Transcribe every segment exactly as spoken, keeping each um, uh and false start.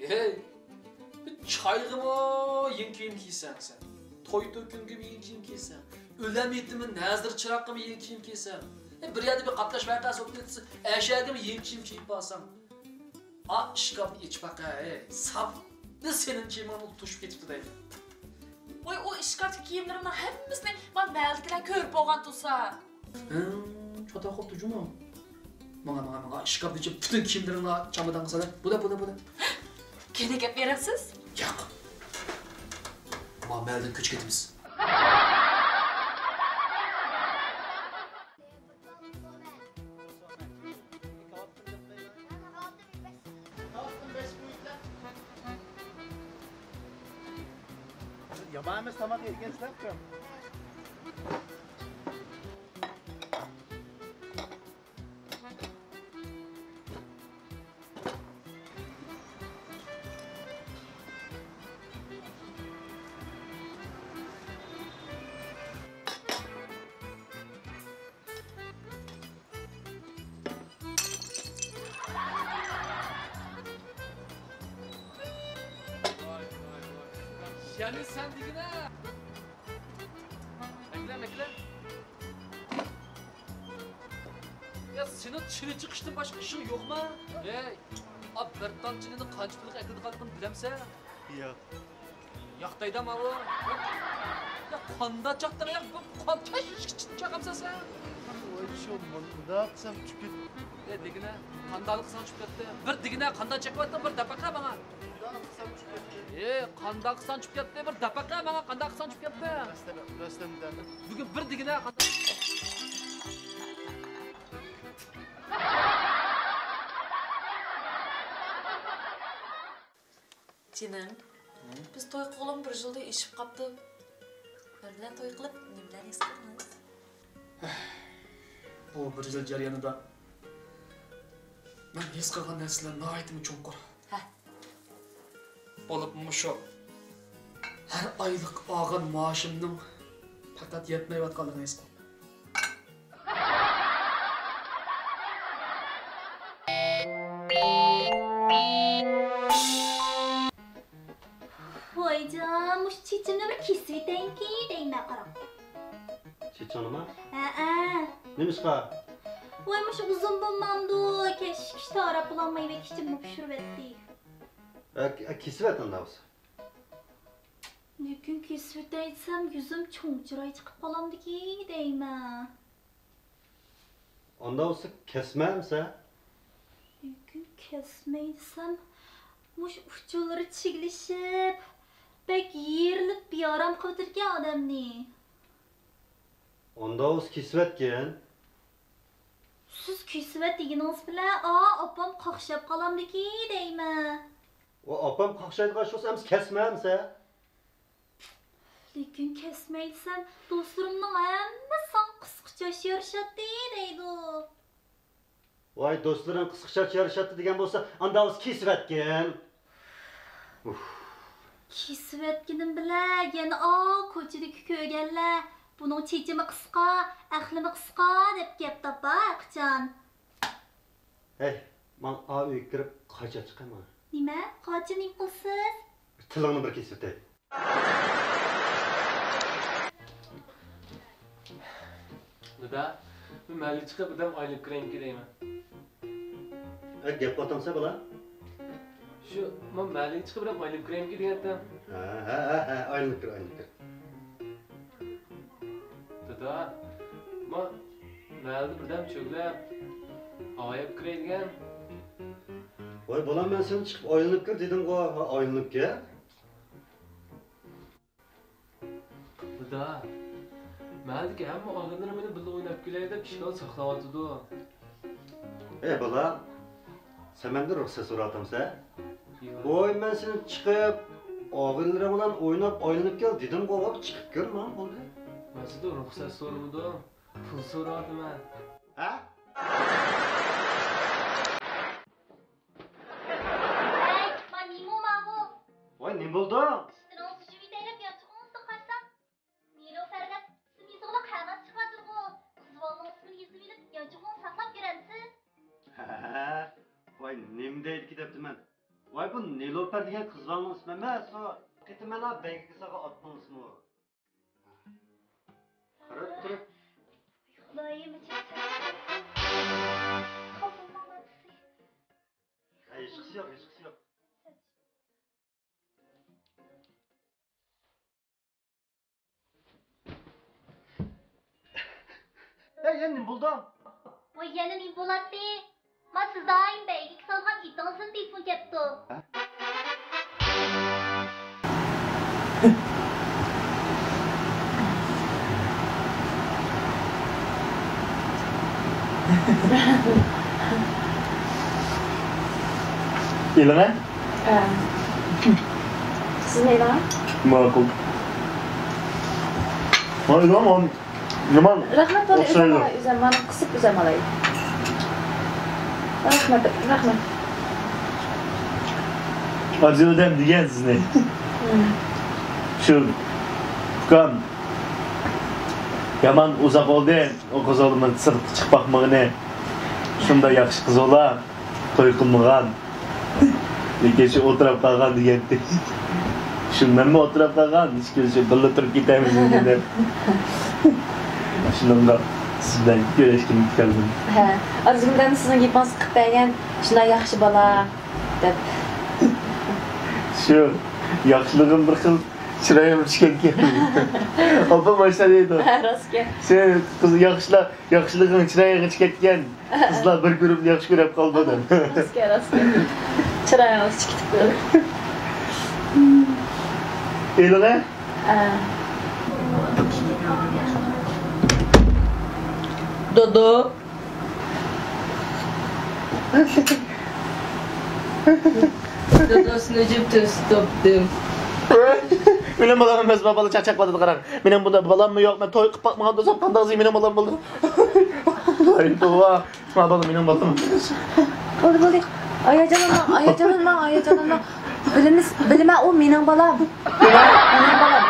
ھەي، چايغىمۇ يېڭى كىيىم كىيسەڭ سەن، توي-توكۇنغىمۇ يېڭى كىيىم كىيسەڭ، ئۆلەم يېتىمى نەزىر چىراغقىمۇ يېڭى كىيىم كىيسەڭ، ھەي، بىر يەردە بىر قاتناش ۋەقەسى بولۇپ كەتسە، ئەشەگىمۇ يېڭى كىيىم كىيىپ بارساڭ، ئا ئىشكاپنى ئېچىپ باقە، ھەي، ساپلا سېنىڭ كىيىمىڭنى توشۇپ كېتىپتۇ دەيدۇ. ۋاي، ئۇ ئىشكاپتىكى كىيىملىرىمنىڭ ھەممىسىنى مانا مەلىكىلەر كۆرۈپ بولغان تۇرسا. ھىم، چاتاق قىلىپتۇ جۇمۇ. ماڭا، ماڭا، ماڭا، ئىشكاپنى ئېچىپ، پۈتۈن كىيىملىرىڭنى چامادانغا سال. بولە، بولە، بولە. كەينىگە ئەپ بېرەمسىز؟ ياق. مانا مەلىدىن كۆچۈپ كېتىمىز. يامان ئەمەس تاماق يېگەنسىلەر ئۇكام. يەنە سەن دېگىنە. ئەكلە، ئەكلە. يا، سېنىڭ چىنە چېقىشتىن باشقا ئىشىڭ يوقما؟ ھەي، ئا، بىر تال چىنىنى قانچە پۇلغا ئەكلىدىغانلىقىنى بىلەمسەن؟ ياق. ياق دەيدۇ ماۋۇ. يا، قانداق چاقتىڭ يا؟ بۇ قان تەشۋىشكە چىنە چاقامسەن سەن؟ ۋاي، شۇ مۇنداق قىلسام چۈشۈپ كېتىپ. ئە، دېگىنە، قانداق قىلساڭ چۈشۈپ كەتتى؟ بىر دېگىنە، قانداق چېقىۋەتتىڭ؟ بىر دەپ باقە ماڭا. مۇنداق قىلسام چۈشۈپ كەتتى. ئە، قانداق قىلساڭ چۈشۈپ كەتتى؟ بىر دەپ باقە ماڭا، قانداق قىلساڭ چۈشۈپ كەتتى؟ رەستەن، رەستەن دەم. بۈگۈن بىر دېگىنە، قانداق؟ جېنىم، ھە؟ بىز توي قىلغىلى بىر يىلدىن ئېشىپ قاپتۇ. مەن بىلەن توي قىلىپ نېمىلەرنى ھېس قىلدىڭىز؟ بۇ بىر يىل جەريانىدا مەن ھېس قىلغان نەرسىلەر ناھايىتىمۇ چوڭقۇر. ھە. بولۇپمۇ مۇشۇ ھەر ئايلىق ئالغان مائاشىمنىڭ پەقەت يەتمەيۋاتقانلىقىنى ھېس قىلدىم. ۋايجان، مۇشۇ چېچىمنى بىر كېسىۋېتەيمىكىن دەيمەن، قاراڭ. چېچىڭنىمۇ؟ ھەئە. نېمىشقا؟ ۋاي، مۇشۇ ئۇزۇن بولمامدۇ، كەچ كىشى تاراپ بولالماي بەك ئىچىمنى پۇشۇرۇۋەتتى. ئە، ئە، كېسىۋەت ئۇنداق بولسا. لېكىن كېسىۋېتەي دېسەم، يۈزۈم چوڭ چىراي چىقىپ قالامدىكىن دەيمەن. ئانداق بولسا كەسمە ئەمسە. لېكىن كەسمەي دېسەم، مۇشۇ ئۇچۇلىرى چىگلىشىپ، بەك يېرىلىپ بىئارام قىلىۋېتىدىكەن ئادەمنى. ئانداق بولسا كېسىۋەتكىن. سىز كېسىۋەت دېگىنىڭىز بىلەن، ئا، ئاپام قاقشاپ قالامدىكىن دەيمەن. ئۇ ئاپام قاقشايدىغان ئىش بولسا ئەمسە كەسمە ئەمسە. لېكىن كەسمەي دېسەم، دوستلىرىمنىڭ ھەممىسى ساڭا قىسقا چاچ يارىشاتتى دەيدۇ. ۋاي، دوستلىرىڭ قىسقا چاچ يارىشاتتى دېگەن بولسا، ئانداق بولسا كېسىۋەتكىن. ئۇف. كېسىۋەتكىنىم بىلەن يەنە ئا كوچىدىكى كۆرگەنلەر، بۇنىڭ چېچىمۇ قىسقا، ئەقلىمۇ قىسقا دەپ گەپ تاپار ھەرقاچان. ھەي، ماڭ ئا ئۆيگە كىرىپ قاچا چىقە ماڭا. نېمە؟ قاچا نېمە قىلىسىز؟ تىلىڭنى بىر كېسىۋېتەي. دادا، مەن مەھەللىگە چىقىپ بىردەم ئايلىنىپ كىرەيمىكىن دەيمەن. ئە، گەپ قاتامسەن بالا؟ شۇ، مەن مەھەللىگە چىقىپ بىردەم ئايلىنىپ كىرەيمىكىن دېگەنتىم. ھە، ھە، ھە، ھە، ئايلىنىپ كىر، ئايلىنىپ كىر. دادا، مەن مەھەللىدە بىردەم چۆگىلەپ، ھاۋا يەپ كىرەي دېگەن. ۋاي بالام، مەن سېنى چىقىپ ئايلىنىپ كىر دېدىمغۇ، ھا، ئايلىنىپ كىر. دادا، مەھەللىدىكى ھەممە ئاغىنىلىرىم مېنى بىللە ئويناپ كېلەي دەپ ئىشىكنى ساقلاۋاتىدۇ. ئەي بالا، سەن مەندىن رۇخسەت سوراۋاتامسەن؟ ياق. ۋاي، مەن سېنى چىقىپ ئاغىنىلىرىڭ بىلەن ئويناپ ئايلىنىپ كەل دېدىمغۇ، چىقىپ كىر ماڭا بولدى. مەن سىزدىن رۇخسەت سورىمىدىم، پۇل سوراۋاتىمەن. ھە؟ ھەي، ما نېمە ماۋۇ؟ ۋاي، نېمە بولدى؟ ئىشتىنىڭ سۈزۈۋېتەي دەپ يانچۇقىڭىزدىن قاچسام، نېلۇپەر دەپ ئىسىم يېزىقلىق قەغەز چىقىۋاتىدىغۇ. قىز بالىنىڭ ئىسمىنى يېزىۋېلىپ، يانچۇقىڭىزدا ساقلاپ يۈرەمسىز؟ ھە، ۋاي، نېمە دەيدىكى دەپتىمەن. ۋاي، بۇ نېلۇپەر دېگەن قىز بالىنىڭ ئىسمى ئەمەسمۇ؟ قېتىمەنلا بەيگىگە سالغان ئاتنىڭ ئىسمى. قاراپ تۇرۇپ. خۇدايىم، ھېچقىسى يوق، ھېچقىسى يوق. ئەي، يەنە نېمە بولدى؟ ۋاي، يەنە نېمە بولاتتى؟ ما سىز دائىم بەيگىگە سالغان ئېتىڭىزدىن تېلېفون كەپتۇ. ئېلىڭە؟ ھە. سىزمۇ ئېلىڭە؟ ماقۇل. مانا ئېلىڭە، مانا. يامان. رەھمەت، بولدى، ئوخشايدۇ. ئۈزەم ئالاي، ئۈزەم، مانا قىسىپ ئۈزەم ئالاي. رەھمەت، رەھمەت. ئاجىز ئادەم دېگەن سىزنى. ھىم. شۇ ئۇكام يامان ئۇزاق بولدى، ئۇ قىز بالىمىز سىرتقا چىقىپ باقمىغىنى. شۇنداق ياخشى قىز بالا. توي قىلمىغان. لېكىن شۇ ئولتۇراپ قالغان دېگەنتى. شۇ مەنمۇ ئولتۇراپ قالغان، ھېچكىمسى بىللە تۇرۇپ كېتەمىز دېگەن. شۇنىڭغا سىز بىلەن كۆرۈشكىلى كەلدىم. ھە، ئارزۇگۈل، سىزنىڭ گېپىڭىزنى قىلىپ بەرگەن، شۇنداق ياخشى بالا دەپ. شۇ ياخشىلىقىم بىر خىل چىرايىم چۈشكەنكەن. ئاپام ئاشۇنداق دەيدۇ. ھە، راستكەن. سەن قىز ياخشىلار، ياخشىلىقىڭ چىرايىڭغا چۈشكەنكەن. قىزلار بىر كۆرۈپ ياخشى كۆرۈپ قالىدۇ دەپ. راستكەن، راستكەن. چىرايىڭىز چىقىپ كېتىپتۇ. ئېلىڭە. ئە. دودو. دودو، سېنى جىپ تۆسۈپ تاپتىم. مېنىڭ بالام ئەمەس، بالا چاقچاق قىلىۋاتىدۇ، قاراڭ. مېنىڭ بۇنداق بالاممۇ يوق، مەن توي قىلىپ باقمىغان بولسام، قانداق زىي مېنىڭ بالام بولىدۇ. ۋاي توۋا. ما بالا مېنىڭ بالام. بولدى، بولدى. ھاياجانلانما، ھاياجانلانما، ھاياجانلانما. بىلىمىز، بىلىمەن، ئۇ مېنىڭ بالام. مېنىڭ بالام.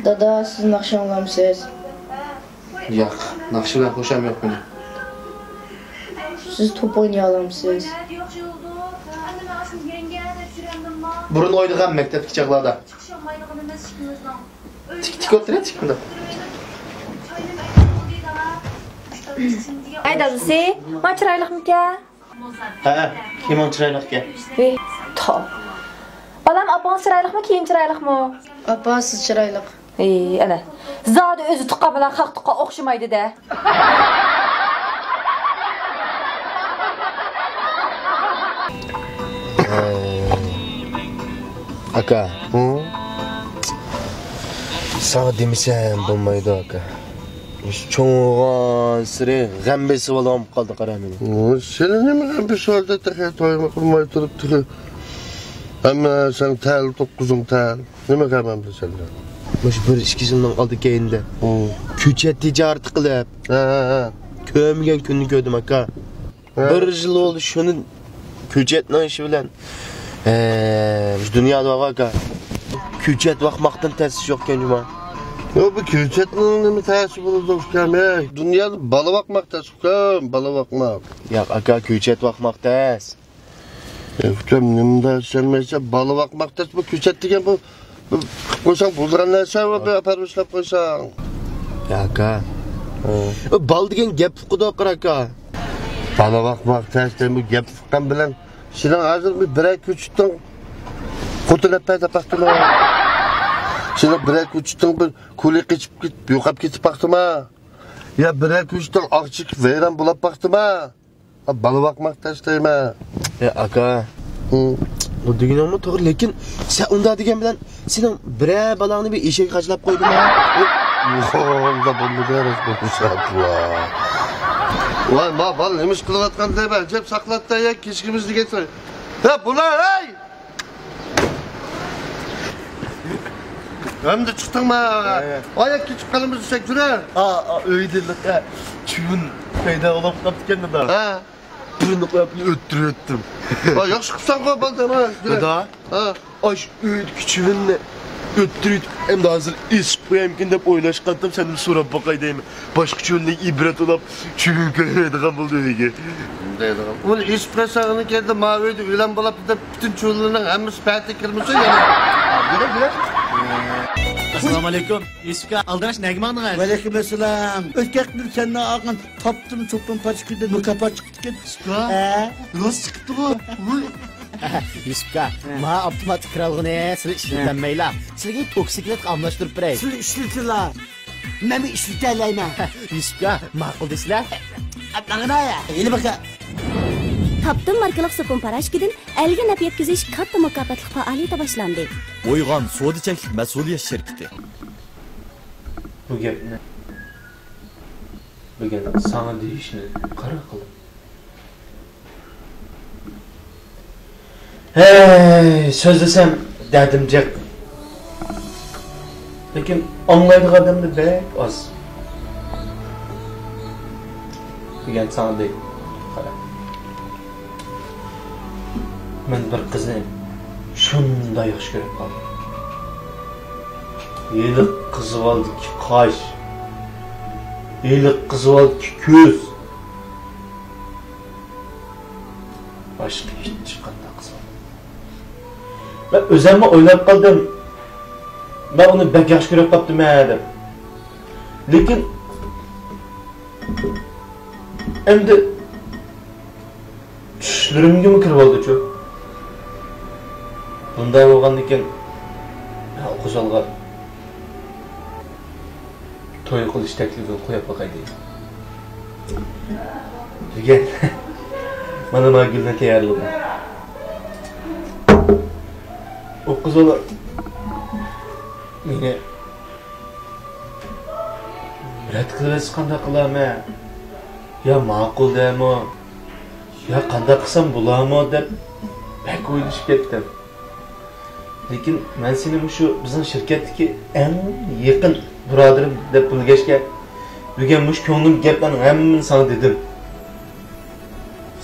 دادا، سىز ناخشا ئاڭلامسىز؟ ياق، ناخشا بىلەن خۇشام يوق مېنىڭ. سىز توپ ئوينىيالامسىز؟ بۇرۇن ئوينىغان مەكتەپتىكى چاغلاردا. تىك، تىك ئولتۇرە، تىك مۇنداق. ئەي دادىسى، ما چىرايلىقمىكەن؟ ھەئە، كىيىمىڭ چىرايلىق ئىكەن. ۋىي، تو. بالام، ئاپىڭىز چىرايلىقمۇ، كىيىم چىرايلىقمۇ؟ ئاپا، سىز چىرايلىق. ۋىي، ئەنە. زادى ئۆزى تۇغقان بىلەن خەق تۇغقان ئوخشىمايدۇ-دە. ئاكا. ھە؟ ساڭا دېمىسەم بولمايدۇ، ئاكا. مۇشۇ چوڭىغانسېرى غەم بېسىۋالغان بولۇپ قالدى، قارا مېنى. ۋوي، سېنى نېمە غەم بېسىۋالدى تېخى؟ تويمۇ قىلماي تۇرۇپ تېخى. ھەممە سەن تەل، توققۇزۇڭ تەل. نېمە غەم ئەمدى سەندە؟ مۇشۇ بىر ئىككى يىلنىڭ ئالدى كەينىدە، ھە، كۆچەت تىجارىتى قىلىپ، ھە، ھە، ھە، كۆرمىگەن كۈننى كۆردۈم، ئاكا. ھە. بىر يىل بولدى شۇنى كۆچەتنىڭ ئىشى بىلەن، ھە، مۇشۇ دۇنيادا بارغان ئاكا. كۆچەت باقماقتىن تەس ئىش يوقكەن جۇما. يوق، بۇ كۆچەتنىڭ نېمە تەسى بولىدۇ ئۇكام؟ ھەي، دۇنيادا بالا باقماق تەس ئۇكام، بالا باقماق. ياق ئاكا، كۆچەت باقماق تەس. ئەي ئۇكام، نېمىدا چۈشەنمەيسەن؟ بالا باقماق تەس، بۇ كۆچەت دېگەن بۇ، بۇ قىلىپ قويساڭ بۇزۇلغان نەرسە، بۇ بىر پەرۋىشلەپ قويساڭ. يا ئاكا. ھە. ئۇ بالا دېگەن گەپ ئۇقىدۇ، قارا ئاكا. بالا باقماق تەس دەپ بۇ گەپ ئۇققان بىلەن سېنىڭ ھازىر بىر بىرەر كۆچىتىڭ خوتۇن ئەپەندى باقتىما؟ سېنىڭ بىرەر كۆچىتىڭ بىر كولى قېچىپ كېتىپ، يوقاپ كېتىپ باقتىما؟ يا بىرەر كۆچىتىڭ ئاغ چېكىپ ۋەيران بولاپ باقتىما؟ بالا باقماق تەس دەيمەن. ئە، ئاكا. ھە. ئۇ دېگىنىڭمۇ توغرا، لېكىن سەن ئۇنداق دېگەن بىلەن سېنىڭ بىرەر بالاڭنى بىر ئېشەككە خەجلەپ قويدۇڭ ھە؟ يوق، ئۇنداق بولمىدى، راست بولمىسا. ۋاي، ما بالا نېمە ئىش قىلىۋاتقان دەيمەن، ئەجەب ساقلاتتا يا كېچىكىمىز دېگەن ساي. ھە، بۇلار، ھەي! ئەمدى چىقتىڭما؟ ھە. ئايا كېچىپ قالىمىز دېسەك جۈرە. ئا، ئا، ئۆيدە لىق، ئە، چۈۋۈن پەيدا بولۇپ قاپتىكەن دادا. ھە. بىرنى قويۇپ ئۆتتۈرۈۋەتتىم. ۋاي، ياخشى قىپسەنغۇ، بالدىر، ھە، جۈرە. دادا. ھە. ئاش ئۆيدىكى چۈۋۈننى كۆتۈرۈپ، ئەمدى ھازىر ئېسىپ قويامكىن دەپ ئويلاشقانتىم، سەندىن سوراپ باقاي دەيمەن. باشقا چۆلنى ئىبرەت ئولاپ، چۆلنى كۆرمەيدىغان بولدى ئۆيگە. ئۇ ئېسىپ قويسا، ئۇنىڭ كەينىدە ما ئۆيدە ئۆلەم بولاپتۇ دەپ، پۈتۈن چۆللەرنىڭ ھەممىسى پەتە كىرمىسۇن يەنە. ئەسسالامۇ ئەلەيكۇم. يۈسۈپ ئاكا، ئالدىراش نەگە ماڭدىڭىز؟ ۋەئەلەيكۇم ئەسسالام. ئۆتكەن كۈنى سەندىن ئالغان تاپتىم چوپان پاچىكىدىن مۇكاپات چىقىپتىكەن. يۈسۈپ ئاكا، ھە؟ راست چىقىپتىغۇ. يۈسۈپ ئاكا، ھە. ما ئاپتوماتىك كىرئالغۇنى سىلى ئىشلىتەلمەيلا. سىلىگە توكسىكلېتقا ئالماشتۇرۇپ بېرەي. سىلى ئىشلىتىلا. مەنمۇ ئىشلىتەلەيمەن. يۈسۈپ ئاكا، ماقۇل دەيسىلە. ماڭىنا، ھېلى باقا. تاپتىم ماركىلىق سوپۇن پاراشوكىدىن ئەلگە نەپ يەتكۈزۈش كاتتا مۇكاپاتلىق پائالىيىتى باشلاندى. ئويغان سودا چەكلىك مەسئۇلىيەت شىركىتى. بۇ گەپنى، بۈگۈن ساڭا دېيىشنى قارار قىلدىم. ھەي، سۆزلىسەم دەردىم جىق. لېكىن ئاڭلايدىغان ئادەممۇ بەك ئاز. بۈگۈن ساڭا دەي، قارا. مەن بىر قىزنى شۇنداق ياخشى كۆرۈپ قالدىم. ھېلىقى قىزىۋالدىكى قاش، ھېلىقى قىزىۋالدىكى كۆز. باشقا ھېچقانداق قىزىۋالمىدىم. مەن ئۆزۈممۇ ئويلاپ قالدىم، مەن ئۇنى بەك ياخشى كۆرۈپ قاپتىمەن دەپ. لېكىن ئەمدى چۈشلىرىمگىمۇ كىرىۋالدىچۇ. بۇنداق بولغاندىكىن، مەن ئوقۇش ئالغان توي قىلىش تەكلىپىنى قويۇپ باقاي دەيمەن. بۈگۈن مانا، مانا گۈلنى تەييارلىدىم. ئۇ قىز بالا مېنى رەت قىلىۋەتسە قانداق قىلارمەن؟ يا ماقۇل دەمۇ؟ يا قانداق قىلسام بولارمۇ دەپ بەك ئويلىشىپ كەتتىم. لېكىن مەن سېنى مۇشۇ بىزنىڭ شىركەتتىكى ئەڭ يېقىن بۇرادىرىم دەپ بىلگەچكە، بۈگۈن مۇشۇ كۆڭلۈمدىكى گەپلەرنىڭ ھەممىنى ساڭا دېدىم.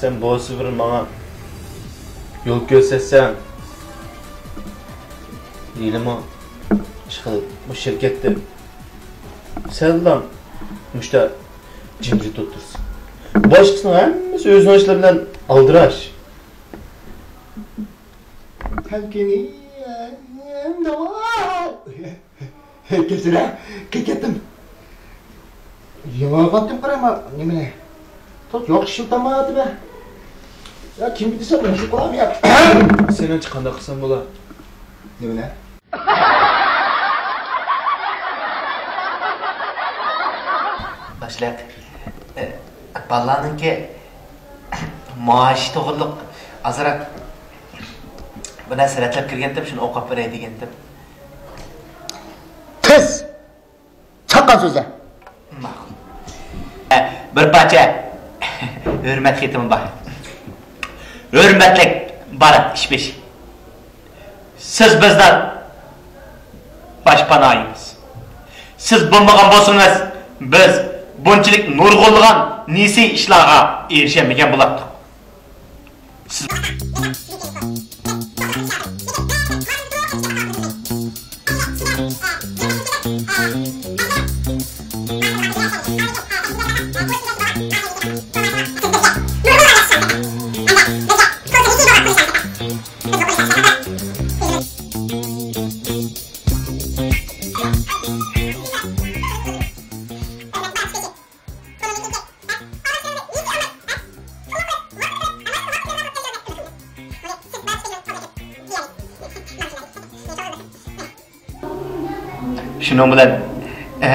سەن بولسا بىر ماڭا يول كۆرسەتسەڭ، ھېلىمۇ ئىشقىلىپ مۇشۇ شىركەتتە سەللا مۇشتا جىمجىت ئولتۇرسا. باشقىسىنىڭ ھەممىسى ئۆزىنىڭ ئىشلىرى بىلەن ئالدىراش. تەلكىنى ئەمدى كەچۈرە، كېتىپ كەتتىم. يېڭىلغانتىم قارايما نېمىنى. توت يوق ئىشلىتالمايۋاتىمەن. يا كىمگە دېسەم مەن شۇ قىلامەن يا. سېنىڭچە قانداق قىلسام بولا؟ نېمىنى؟ باشلىق، ئە، بالىلارنىڭكى مائاشى توغرىلىق ئازراق بىر نەرسە رەتلەپ كىرگەنتىم، شۇنى ئوقۇپ بېرەي دېگەنتىم. تېز! چاققان سۆزلە. ماقۇل. ئە، بىر پارچە ھۆرمەت خېتىم بار. ھۆرمەتلىك بارات ئىشبېشى. سىز بىزنىڭ باشپاناھىمىز. سىز بولمىغان بولسىڭىز، بىز بۇنچىلىك نۇرغۇنلىغان نېسى ئىشلارغا ئېرىشەلمىگەن بولاتتۇق. سىز شۇنىڭ بىلەن، ئە،